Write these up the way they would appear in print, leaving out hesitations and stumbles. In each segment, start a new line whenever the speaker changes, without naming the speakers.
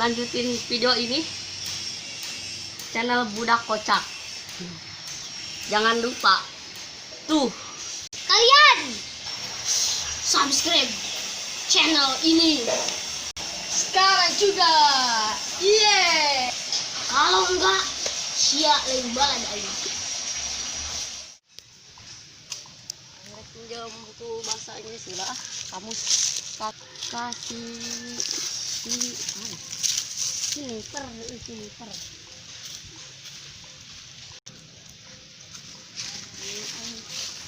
Lanjutin video ini. Channel Budak Kocak. Jangan lupa tuh
Kalian subscribe channel ini
Sekarang juga. Iya.
Kalau enggak, sia lain balad aing.
Rek pinjam buku bahasa Inggris lah, kamus kasih di mana? Sini per sini per.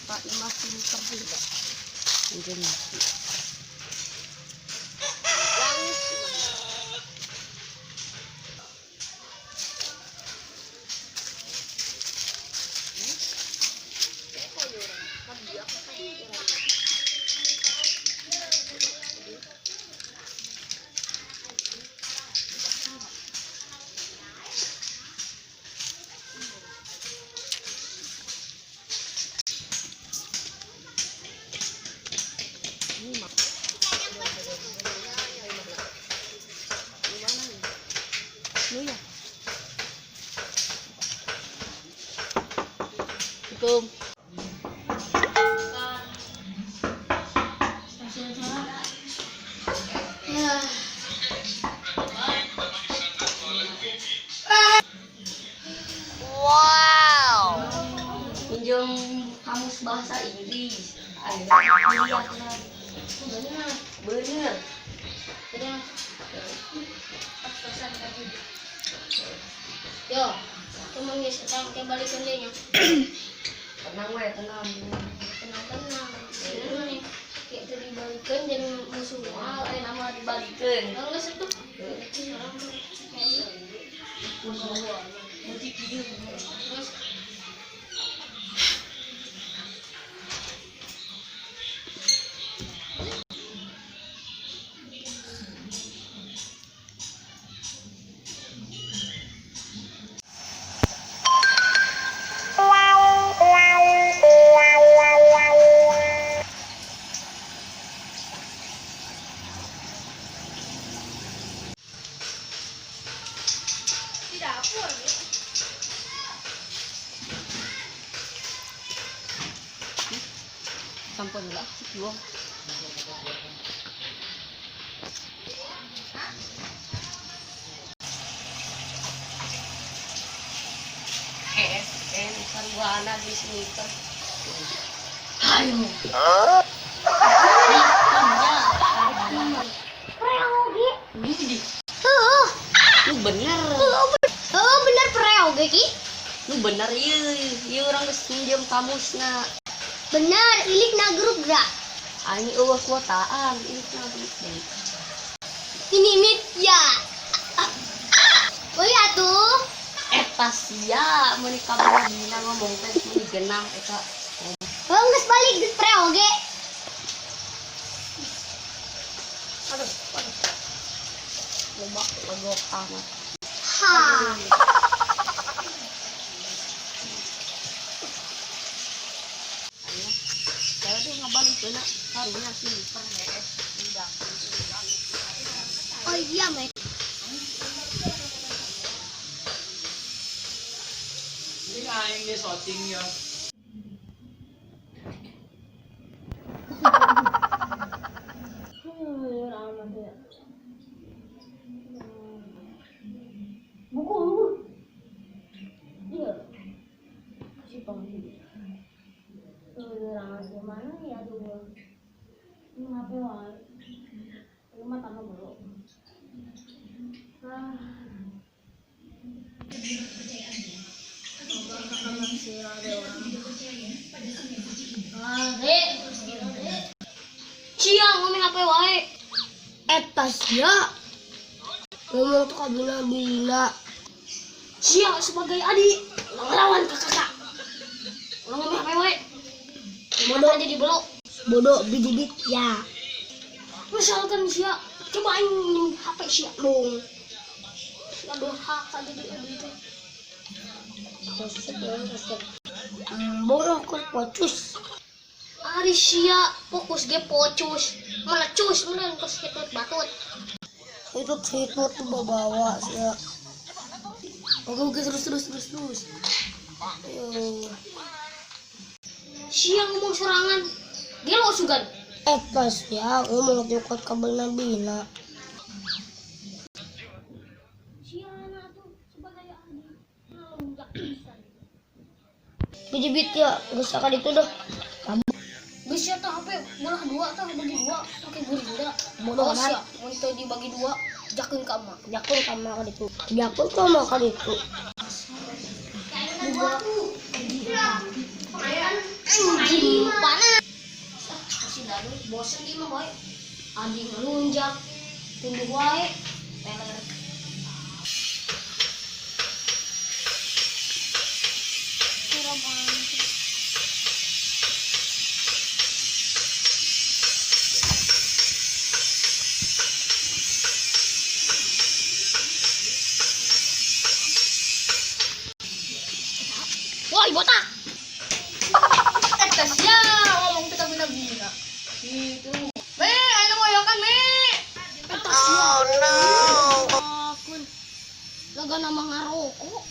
Pak Imah sini per juga. Pinjam. Ini mah. Gimana nih? Lu ya? Assalamualaikum.
Ya.
Wow. Pinjam kamus bahasa Inggris. Ayo, lihat lah.
Bener.
Bener.
Bener. Yo, temen geus eta engke balikeun deui nya.
Tenang we, tenang.
Tenang tenang. Bener nih. Kayak teu dibalikeun jadi musuh.
Moal aya nama dibalikeun.
Oh, geus atuh.
Kunci kieu.
Terus di dapur ya.
Sampun lah, cik wong. Sarwana di sini teh. Ayo.
Preoge.
Widih,
Heuh.
lu bener.
Heuh, bener preoge ki.
Lu bener ieu. Ieu urang geus minjem kamusna.
Bener, ilik na grup gerak.
Aing eueuh kuotaan, ieu na grup deui.
Ini mit ya. Oh iya tuh.
Eta sia meuni kabeh dina ngomong teh meuni genah eta.
Heuh, geus balik di preoge.
Aduh, aduh. Loba legok amat.
Ha.
Ayo. Saya tuh ngabalikeun karunya sih per heeh. Udah.
Oh iya, Mek.
Hindi nga aing di shooting yun.
Buku, buku. Iya. Kasih pang sini. Tuh, mana ya tuh? Ini HP wae. Ini mah tanah dulu. Ah. Ah, Dek. Cia ngomong HP wae. Eta sia. Ngomong tuh kabina bila. Cia sebagai adik ngelawan ke kakak. Ulah ngomong HP wae. Bodoh jadi belok. Bodoh bidibit ya. Misalkan sia coba aing minjem HP sia dong. Sia durhaka jadi adik teh. Resep ya, resep. Bodoh kok pocus. Ari sia fokus ge pocus. Mana cus, mana geus hitut batut. Itu tuh bawa ya. Oke, terus. Ayo.
Siang ngomong serangan. Gelo sugan.
Pas ya ngomong cokot kabel nabina.
Siana tuh sebagai adik. Ngelunjak pisan.
Bijibit ya, geus sakali itu dah.
Geus ya tah HP belah dua tah bagi dua pakai gurinda.
Bodoh
Awas
amat.
ya, mun teu dibagi dua, jakeun ka emak.
Jakun sama kali itu. Jakun sama kali itu.
Anjing panas. Masih lalu bosen di mah boy. Adi ngelunjak, tunduh wae, teler. Woi, botak.
Eta sia ngomong teh kabina-bina. Gitu. Me, ayo ngoyokan me.
Eta sia. Oh no. Akun. Laga nama ngarokok.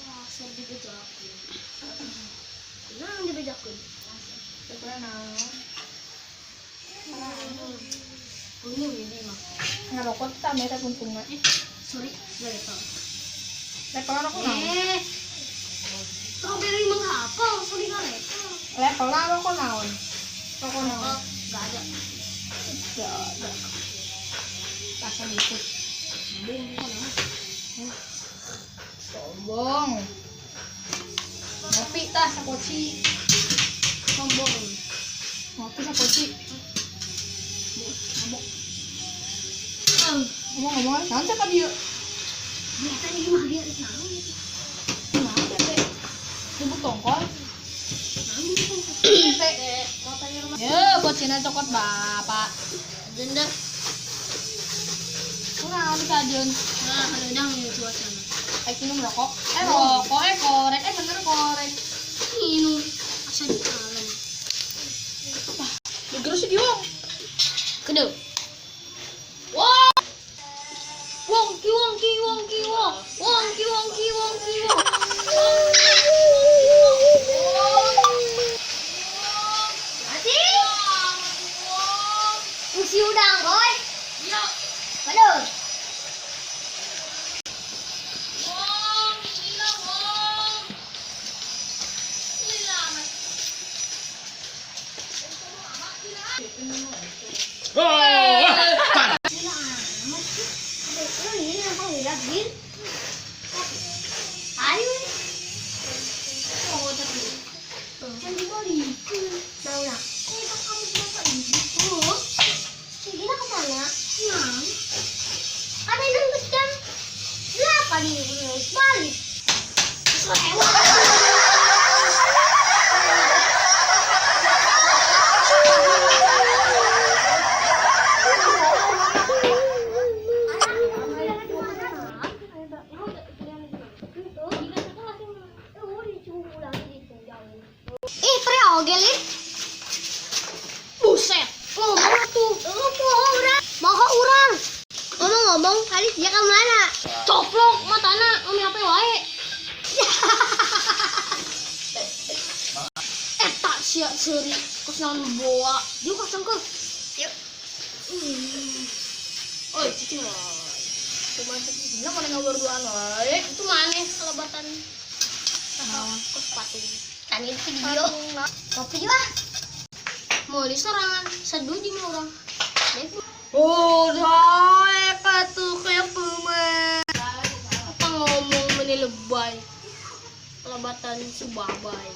Wah, ser dibejakeun. Naon dibejakeun?
Naon?
Punya ini mah.
Ngarokok tuh tambah teh puntungna.
Sorry, gak tahu.
Levelan aku naon?
Strawberry mah nggak apa, sorry nggak level.
Levelan rokok naon? Rokok naon?
Nggak ada.
Gak ada. Rasa gitu. Sombong. Ngopi tah sapoci.
Sombong.
Ngopi sapoci. Mabok. Ngomong-ngomong, naon cakap dia?
Dia tadi mah dia naon itu.
Naon teh? Ribut tongkol.
Naon itu.
Teh.
Mau tanya rumah.
Ya, bocina cokot bapak.
Agenda.
Kurang bisa ajeun.
Nah, kadang nih suasana.
Aik minum rokok. Rokok, korek, bener korek.
Minum asa di alam.
Digerus sih diwong.
Kedeu. Wah. Wong ki wong ki wong ki wong. Wong ki wong ki wong ki wong.
Mati. Usi udang, boy.
Iya.
Waduh.
Wong, gila wong. Gila amat.
Oh, pan.
Gila amat sih. Lu ini apa lihat gil? Ayo.
Oh, tapi
Jangan dibalikin. Mau lah. Kamu kenapa gitu? Si Gina kemana? Nah. Ada yang nunggu jam 8 nih, harus balik.
lewat.
Ih, pre oge.
Buset, ngomong tuh.
Mau urang. Ngomong-ngomong, kali dia kemana?
Coplok matana, ngomong HP wae. Eta sia seuri kos naon boa. Dieu kosong ke.
Yuk.
Oi, cicing.
Cuma sih mana ngobrol-duaan wae.
Itu maneh kelebatan. Kos patung.
Kan itu video. Kopi juga.
Mau di sorangan, seduh di mah urang.
Oh, daek atuh kayak pemain.
Apa ngomong meni lebay. Kelebatan si babay.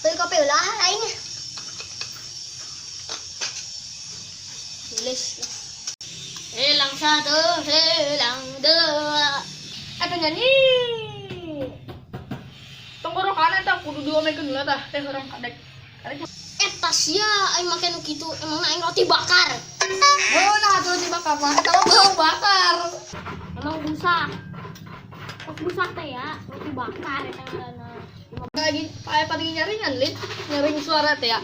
Beli kopi ulah lainnya.
Tulis. Hilang satu, hilang dua.
Penyanyi. Tenggorokan eta kudu diomekeun heula tah, teh urang kadek. Kadek.
Eta sia aing make nu kitu, emangna aing roti bakar.
Oh, nah atuh roti bakar mah eta mah bau bakar.
Emang busak. Kos busak teh ya, roti bakar eta ngaranna.
Lagi paling paling nyaringan lin, nyaring suara teh ya.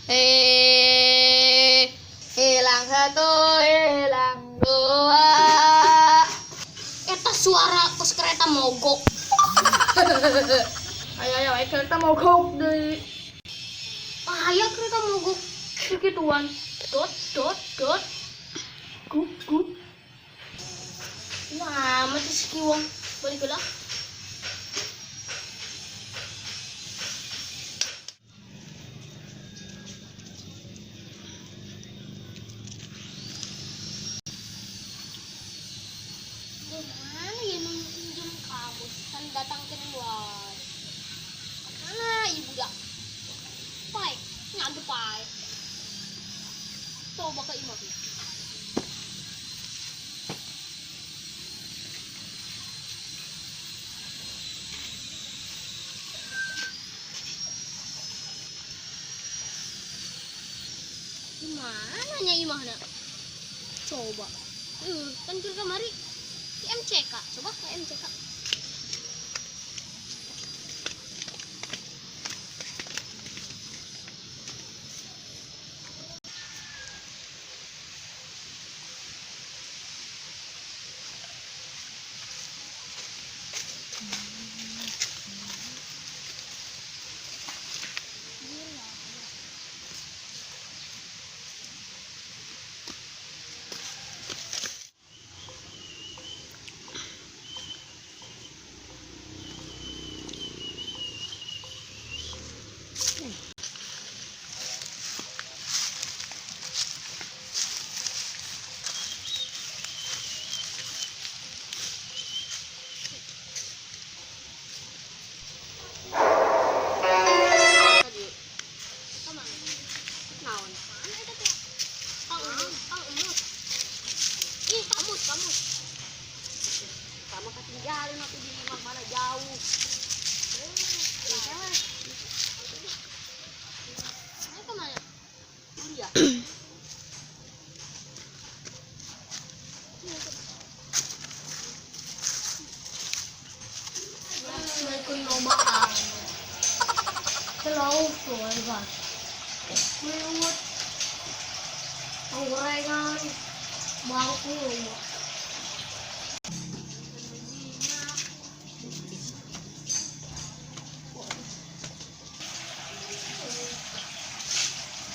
Eh, hilang satu, hilang dua.
Eta suara kos kereta mogok.
Ayo ayo, ayo kereta mogok deui.
Aya kereta mogok.
Kikituan. Dot dot dot. Guk guk.
Wah, mati si Kiwong. Balik lah. Mana ya minjem kamus kan datang ke luar. Mana ibu dah? Pai, nyadu pai. Coba ke imam. Gimana nya imahna? Coba. Kan keur kamari di MCK. Coba ke MCK.
Sama ketinggalan waktu di imah mana jauh.
Ini kemana?
Iya.
Hello, keluarga. Mewut, gorengan, bangku.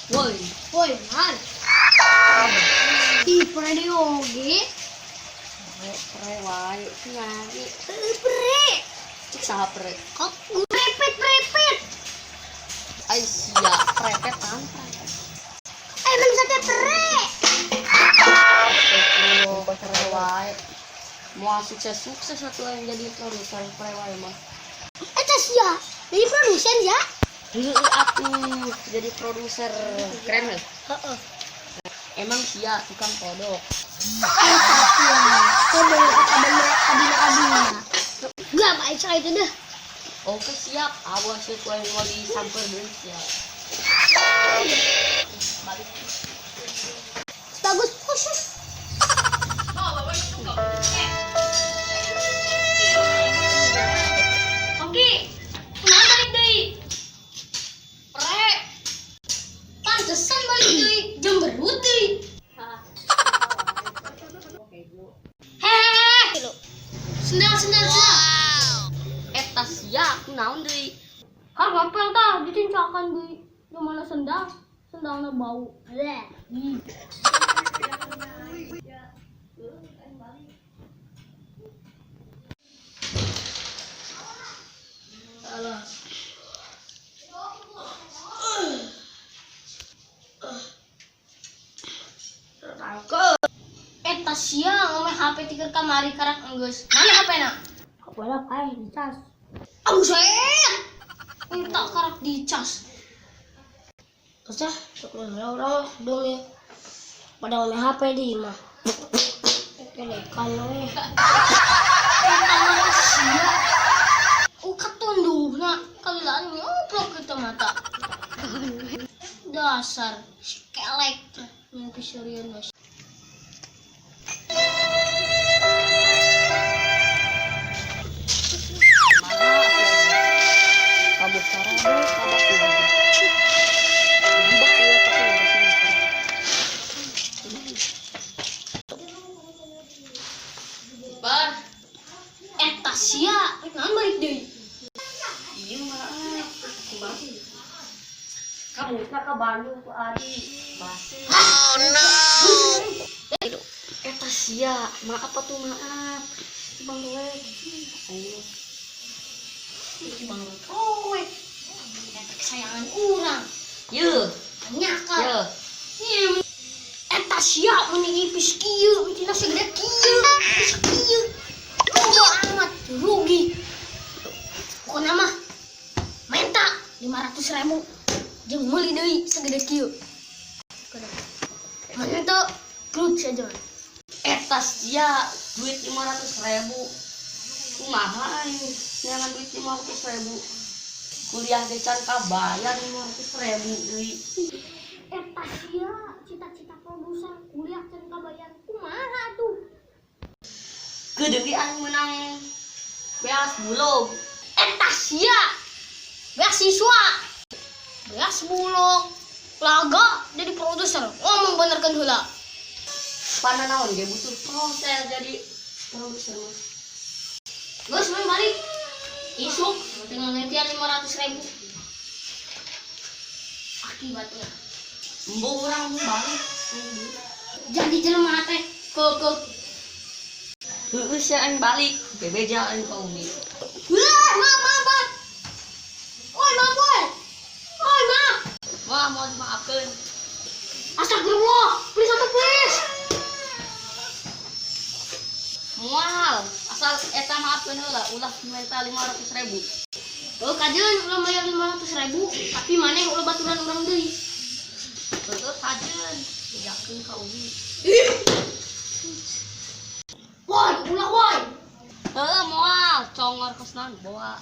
Woi,
Woi, man. Ih, pre oge.
Pre wae nyari.
Pre.
Cek saha pre?
Kok prepet prepet.
Ai sia, prepet kan prepet.
Emang sate pre.
Pre wae. Mau sukses-sukses satu yang jadi produser pre wae mah.
Eta sia, jadi produsen ya?
Heeh, aku jadi produser. Keren heuh.
Heeh.
Emang sia tukang kodok.
Eta sia. Kodok abina-abina. Gak baik saya itu dah.
Oke siap, awas ya kau yang mau disamper dulu siap. Balik.
Bagus khusus. Oke, kenapa balik deui? Pre. Pantesan balik deui, jemberut deui. Hehehe. Sendal sendal sendal.
Eta sia, aku naon deui?
Har gampang tah dicincakan deui. Di mana sendal? Sendalna bau. Bleh.
Alah.
Eta sia ngomong HP tiker kamari karak enggeus. Mana HP na? Kabola pae dicas. Abuset. Entak karak dicas.
Terus ah, orang dong ya. Pada ngomong HP di mah. Kelekan we.
Eta mah sia. Katunduhna kalilaan ngoplok kita mata. Dasar si kelek mimpi serius mas.
Bar.
Eta sia, rek naon balik deui?
Iya maaf. Kumaha? Kamu ke Bandung ku Adi. Baseuh.
Oh no.
Eta sia, maaf atuh maaf. Si Bang Roek. Ayo.
Si Bang Roek. Eta kesayangan urang.
Yeuh,
Nyakal.
yeuh.
Ieu eta sia mending ipis kieu, mitina segede kieu, ipis kieu. Loba amat rugi. Pokona mah menta 500.000 jeung meuli deui segede kieu. Mana teu krut saja.
Eta sia duit 500.000. Kumaha aing neangan duit 500.000. Kuliah ge can kabayar 500.000 deui.
Eta sia cita-cita produser kuliah can kabayar kumaha tuh?
Geudeung ge aing menang beas bulog.
Eta sia beasiswa beas bulog laga jadi produser ngomong benerkeun heula.
Pana naon ge butuh proses jadi produser mah.
Geus we balik isuk tinggal ngantian 500.000 akibatnya.
Embung urang balik.
Jadi jelema teh ke
Heueuh sia aing balik, bebeja aing ka Umi.
Wah, maaf, maaf, maaf. Woi, maaf, woi. Woi, maaf.
Wah, mau dimaafkeun.
Astagfirullah, please atau please.
Moal, asal eta maafkeun heula, ulah minta 500.000.
Oh, kajeun ulah bayar 500.000, tapi maneh ulah baturan urang deui.
Heueuh kajeun, bejakeun ka Umi.
Woi, ulah woi.
Heueuh moal, congor kos naon bawa.